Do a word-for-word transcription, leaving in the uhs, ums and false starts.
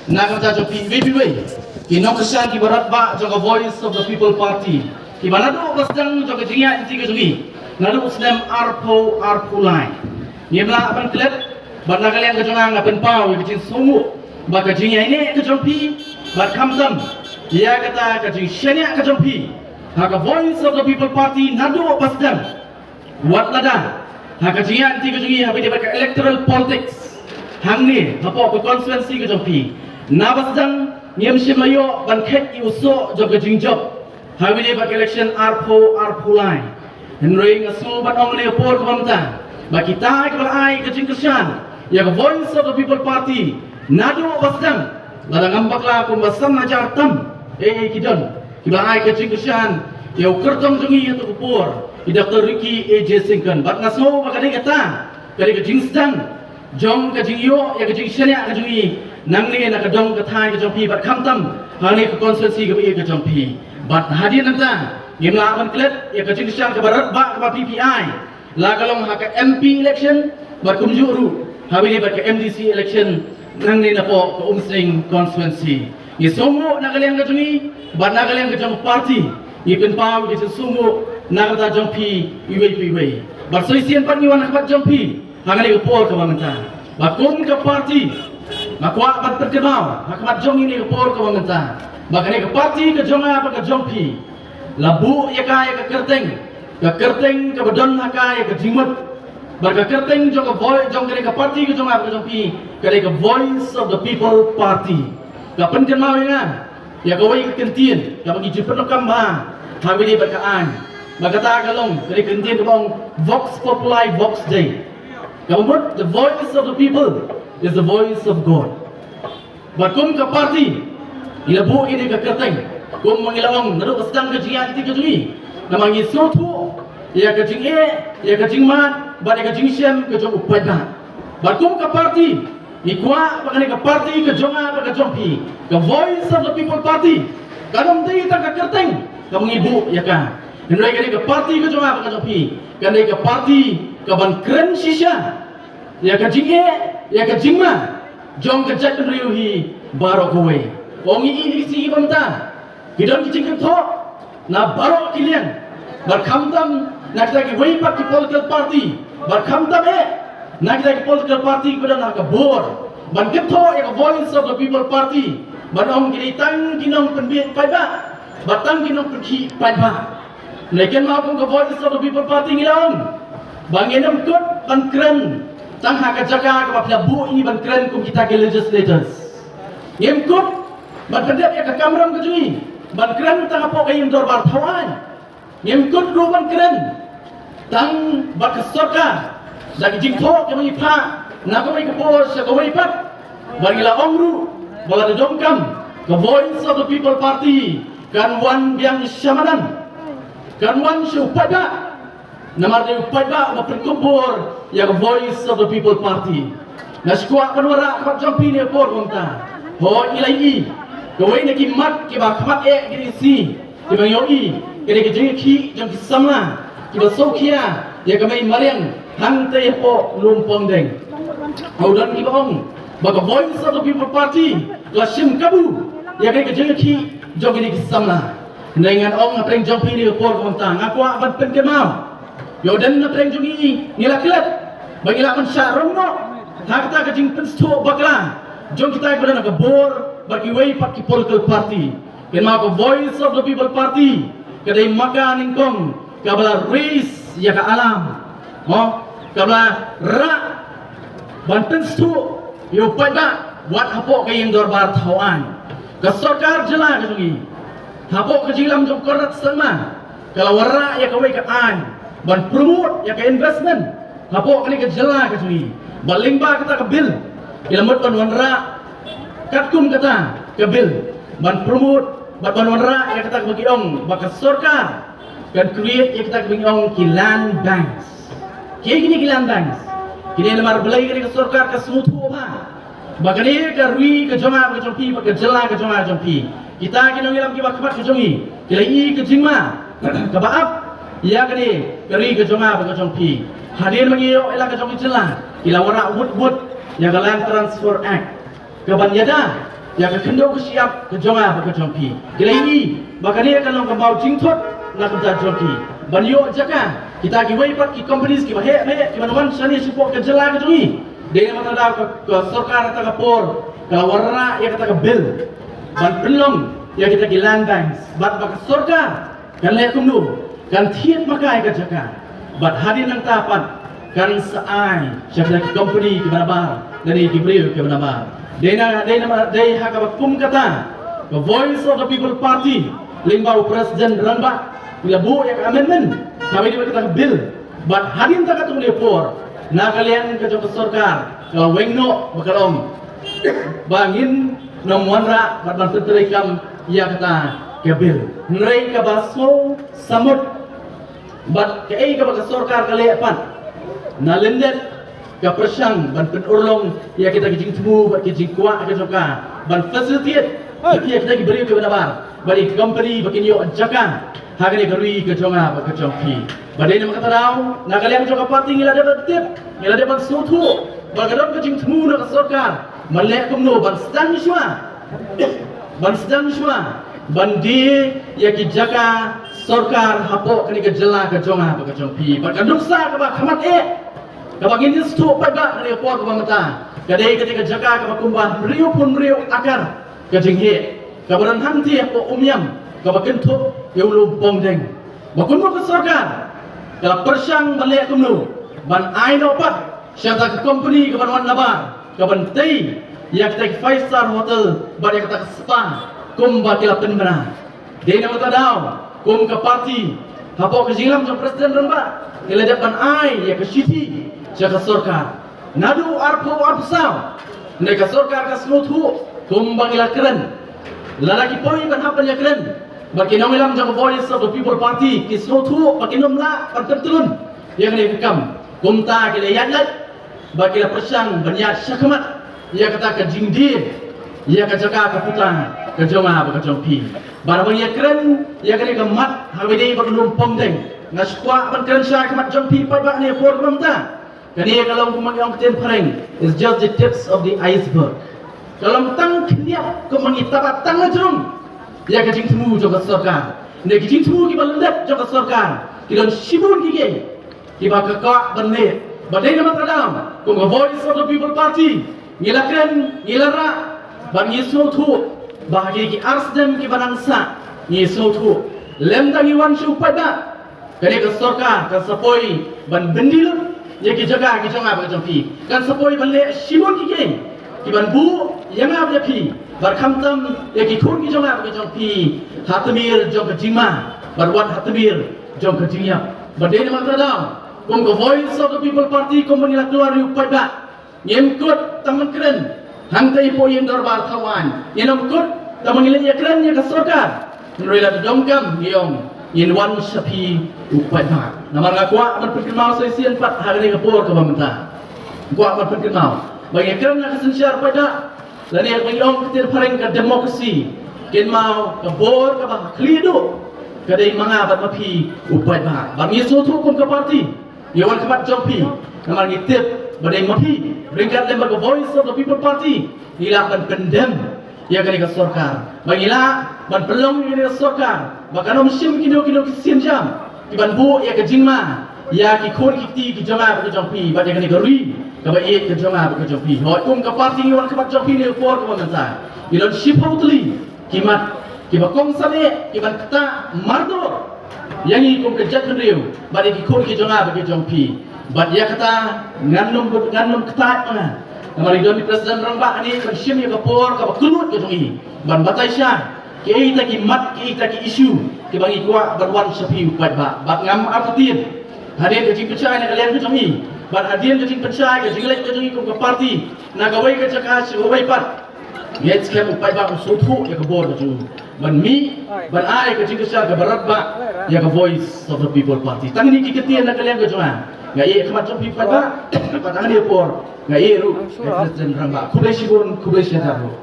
Na ka bynta jong phi iwei pa iwei ki nongkyrshan kiba radbah jong ka Voice of the People Party, kiba naduh ba sdang jong ka jingïaid lynti ka jong ngi naduh u snem arphew arphew lai, ngim lah ban klet. Bad na ka liang ka jong nga nga pynpaw ïa ka jingsngewnguh ba ka jingïaineh ka jong phi bad khamtam ïa kata ka jingshaniah ka jong phi ha ka Voice of the People Party naduh ba sdang. Wat lada ha ka jingïaid lynti ka jong ngi ha kaba ïadei bad ka electoral politics hangne hapoh ka constituency ka jong phi, na ba sdang ngim shym la ïoh ban kheit ïa u soh jong ka jingjop ha kaba ïadei bad ka election arphew arphew lai. Hynrei nga sngew ban ong ha kane ka por kaba mynta ba kita kiba la ai ka jingkyrshan ïa ka Voice of the People Party naduh ba sdang, lada ngam bakla kumba san hajar tam, eh, ki don kiba la ai ka jingkyrshan ïa u kyrtong jong ngi ha kato ka por, i Doctor Ricky A J Syngkon. Bad nga sngew ba ka dei kata ka dei ka jingsdang jong ka jingïoh ïa ka jingshaniah ka jong ngi nangne na ka dong ka thaiñ ka jong phi bad khamtam hangne ka constituency kaba ïeit ka jong phi. Bad hadien nangta ngim lah ban klet ïa ka jingkyrshan kaba radbah kaba phi phi ai, la ka long ha ka M P election bad kumjuh ruh ha kaba ïadei bad ka M D C election nangne napoh ka Umsning constituency. Ngi sngewnguh na ka liang ka jong ngi bad na ka liang ka jong ka party ngi pynpaw ïa ka jingsngewnguh na ka bynta jong phi iwei pa iwei. Bad sa shisien pat ngi wan ha khmat jong phi ha kane ka por kaba mynta. Ba kum ka party nga kwah ban pynkynmaw ha khmat jong ngi ha kane ka por kaba mynta ba kane ka party ka jong nga bad ka jong phi la buh ïa ka ïa ka kyrteng, ka kyrteng kaba don ha ka ïa ka jingmut. Bad ka kyrteng jong ka voi jong kane ka party ka jong nga bad ka jong phi ka dei ka Voice of the People Party. Ka pynkynmaw ïa nga ïa kawei ka kyntien kaba ngi ju pyndonkam bha ha kaba ïadei bad ka aiñ. Bad kata ka long ka dei ka kyntien kaba ong Vox Populi Vox Dei. Kaba mut, the voice of the people is the voice of God. Bad kum ka party ngi la buh ïa kane ka kyrteng kumba ngi la ong naduh ba sdang ka jingïaid lynti ka jong ngi, namar ngi sngewthuh ïa ka jingeh, ïa ka jingmad bad ïa ka jingshem ka jong u paidbah. Bad kum ka party ngi kwah ba kane ka party ka jong nga bad ka jong phi, ka Voice of the People Party, kan ym dei tang ka kyrteng kaba ngi buh ïa ka, hynrei kane ka party ka jong nga bad ka jong phi kan dei ka party kaban kren shisha ïa ka jingeh, ïa ka jingma jong ka jaitbynriew hi baroh kawei. Ong ïa i, i, i, i bynta ki don ki jingkynthoh na baroh ki liang, bad khamtam na kita kiwei pat ki political party, bad khamtam eh na kita ki political party kiba don ha ka bor, ban kynthoh ïa ka Voice of the People Party ban ong ki dei tang ki nongpynbiej paidbah bad tang ki nongpynkhih paidbah. Hynrei kynmaw, kum ka Voice of the People Party ngi la ong ba ngin ym kut ban kren tang ha ka jaka kaba phi la buh ïa ngi ban kren kum kita ki legislators. Ngim kut ban pyndep ïa ka kamram ka jong ngi ban kren tang hapoh ka ïing dorbar thawaiñ. Ngim kut ruh ban kren tang bad ka sorkar da ki jingthoh kiba ngi phah na kawei ka por sha kawei pat. Bad ngi la ong ruh ba lada donkam, ka Voice of the People Party kan wan biang sha madan, kan wan sha u paidbah. Namar dei u paidbah uba pynkup bor ïa ka Voice of the People Party. Nga sngewkwah ban wanrah ha khmat jong phi ha kane ka por kumta. Hooid, ngi la ïohi kawei na ki mat kiba khmat eh ki dei shi kiba ngi ïohi ka dei ka jingïakhih jong ki samla kiba sngewkhia ïa ka mei mariang hangtei hapoh Lum Pongdeng. Haba don kiba ong ba ka Voice of the People Party ka la shim kabu ïa ka dei ka jingïakhih jong kine ki samla. Hynrei ngan ong hapdeng jong phi ha kane ka por kumta, nga kwah ban pynkynmaw, ïoh dei hapdeng jong ngi ngi la klet ba ngi lah ban shah rong noh ha kata ka jingpynsngewthuh bakla jong kita kiba don ha ka bor bad kiwei pat ki political party. Kynmaw, ka Voice of the People Party ka dei ma ka nyngkong kaba la raise ïa ka alarm, mo, kaba la rah ban pynsngewthuh ïa u paidbah wat hapoh ka ïing dorbar thawaiñ. Ka sorkar jylla ka jong ngi hapoh ka jingïalam jong u Conrad Sangma ka la wanrah ïa kawei ka aiñ ban promote ïa ka investment hapoh kane ka jylla ka jong ngi. Bad lyngba kata ka bill ngi la mut ban wanrah katkum kata ka bill ban promote bad ban wanrah ïa kata kaba ki ong ba ka sorkar kan create ïa kata kaba ngi ong ki land banks. Kiei kine ki land banks? Kine namar balei kane ka sorkar ka sngewthuh bha ba kane ka ri ka jong nga bad ka jong phi, ba ka jylla ka jong nga jong phi, kita ki nongïalam kiba khmat ka jong ngi ki la ïohi ka jingma kaba ap ïa kane ka ri ka jong nga bad ka jong phi. Hadien ba ngi ïoh ïa la ka jong ka jylla, ki la wanrah wut wut ïa ka Land Transfer Act kaban ïada ïa ka khyndew ka shyiap ka jong nga bad ka jong phi. Ki la ïohi ba kane ka long ka maw jingthut na ka bynta jong ki ban ïoh jaka. Kita kiwei pat ki companies kiba heh ba heh kiban wan shane shapoh ka jylla ka jong ngi. Dei namar kata daw ka, ka sorkar kata ka por ka la wanrah ïa kata ka bill ban pynlong ïa kita ki land banks bad ba ka sorkar kan leh kumno, kan thied makai ka jaka. Bad hadien nangta pat kan sa ai sha kita ki company kiba nabar lane ki briew kiba nabar. Dei na, dei na, dei ha kaba kum kata ka Voice of the People Party lyngba u President Rangbah ngi la buh ïa ka amendment kaba ïadei bad kata ka bill. Bad hadien kata katto katne por na ka liang ka jong ka sorkar ka la weng noh ba ka long ba ngin nym wanrah bad ban pyntreikam ïa kata ka bill. Hynrei kaba sngewsamut bad kaei kaba ka sorkar ka leh pat na lyndet ka pyrshang ban pynurlong ïa kita ki jingthmu bad ki jingkwah ka jong ka ban facilitate ïa kita ki briew kiba nabar bad ïa ki company ba kin ïoh jaka ha kane ka ri ka jong nga bad ka jong phi. Bad dei namar kata daw na ka liang jong ka party ngi la dep ban tip, ngi la dep ban sngewthuh ba ka don ka jingthmu na ka sorkar ban leh kumno ban sdang shuwa, ban sdang shuwa ban die ïa ki jaka sorkar hapoh kane ka jylla ka jong nga bad ka jong phi. Bad ka nuksa kaba khmat eh kaba ngin ïa sngewthuh paidbah ha kane ka por kaba mynta ka dei kata ka jaka kaba kumba hynriewphew hynriew akar ka jingheh kaba don hangtei hapoh Umiam kaba kynthup ïa u lum Pongdeng. Ba kumno ka sorkar ka la pyrshang ban leh kumno ban ai noh pat sha kata ka company kaban wan nabar kaban tei ïa kata ka five star hotel bad ïa kata ka spa kumba ki la pynbna. Dei namar kata daw kum ka party hapoh ka jingïalam jong President Rangbah ngi la dep ban ai ïa ka shithi sha ka sorkar. Naduh arphew arphew saw ne ka sorkar ka sngewthuh kumba ngi la kren. Lada ki poi ban hap ban ïakren bad ki nongïalam jong ka Voice of the People Party ki sngewthuh ba kin ym lah ban pyntlun ïa kane ka kam. Kumta ki la ïaid lait bad ki la pyrshang ban ïaid shakhmat ïa kata ka jingdie ïa ka jaka ka puta ka jong nga bad ka jong phi. Bad haba ngi ïakren ïa kane ka mat ha kaba ïadei bad u lum Pongdeng, nga sngewkwah ban kren shakhmat jong phi paidbah ha kane ka por kaba mynta. Kane ka long kumba ngi ong ktien phareng is just the tips of the iceberg. Ka long tang khyndiat kumba ngi taba tang la jrong ïa ka jingthmu jong ka sorkar. Ne ki jingthmu kiba lyndet jong ka sorkar ki don shibun ki kiei kiba ka kwah ban leh. Bad dei namar kata daw kum ka Voice of the People Party ngi la kren, ngi la rah bad ngi sngewthuh ba ha ki ar snem kiba nang sah ngi sngewthuh lem da ngi wan shu paidbah. Kane ka sorkar kan sa poi ban byndi lut ïa ki jaka ki jong nga bad ka jong phi. Kan sa poi ban leh shibun ki kiei kiban buh ïa nga bad ïa phi bad khamtam ïa ki khun ki jong nga bad ka jong phi ha tmier jong ka jingma bad wat ha tmier jong ka jingïap. Bad dei namar kata daw kum ka Voice of the People Party kumba ngi la kloi ïa u paidbah. Ngim kut tang ban kren hangta hapoh ïing dorbar thaw aiñ. Ngim kut tang ban ngi leit ïakren ïa ka sorkar. Hynrei lada donkam ngi ong ngin wan sha phi u paidbah. Namar nga kwah ban pynkynmaw sa shisien pat ha kane ka por kaba mynta. Kwah ban pynkynmaw ba ngi kren ha ka synshar paidbah lane ba ngi ong ka ktien phareng ka democracy. Kynmaw ka bor kaba khlieh duh ka dei ma nga bad ma phi u paidbah. Bad ngi sngewthuh kum ka party ngi wan khmat jong phi namar ngi tip ba dei ma phi ryngkat lem bad ka Voice of the People Party ngi lah ban pyndem ïa kane ka sorkar. Ba ngi lah ban pynlong ïa kane ka sorkar ba kan ym shim kino kino ki sienjam kiban buh ïa ka jingma ïa ki khun ki kti ki jong nga bad ka jong phi bad ïa kane ka ri kaba ïeit ka jong nga bad ka jong phi. Hooid kum ka party ngi wan khmat jong phi ha kane ka por kaba mynta ngi don shiphew tylli ki mat kiba kongsan eh kiban ktah mardor ïa ngi kum ka jaitbynriew bad ïa ki khun ki jong nga bad ki jong phi. Bad ïa kata ngan nym, ngan nym ktah ma nga. Namar i don i President Rangbah hangne ban shim ïa ka por kaba kylluid ka jong i ban batai shai kiei kita ki mat, kiei kita ki issue kiba ngi kwah ban wan sha phi u paidbah. Bad ngam artatien hadien ka jingpynshai na ka liang ka jong i bad hadien ka jingpynshai ka jingleit ka jong i kum ka party na kawei ka jaka sha kawei pat. Ngi skhem u paidbah u sngewthuh ïa ka bor ka jong u ban mih ban ai ka jingkyrshan kaba radbah ïa ka Voice of the People Party. Tang kine ki kyntien na ka liang ka jong nga. Nga ïeh khmat jong phi paidbah bad tang kane ka por nga ïeh ruh ïa ka President Rangbah. Khublei shibun, khublei shihajar ruh.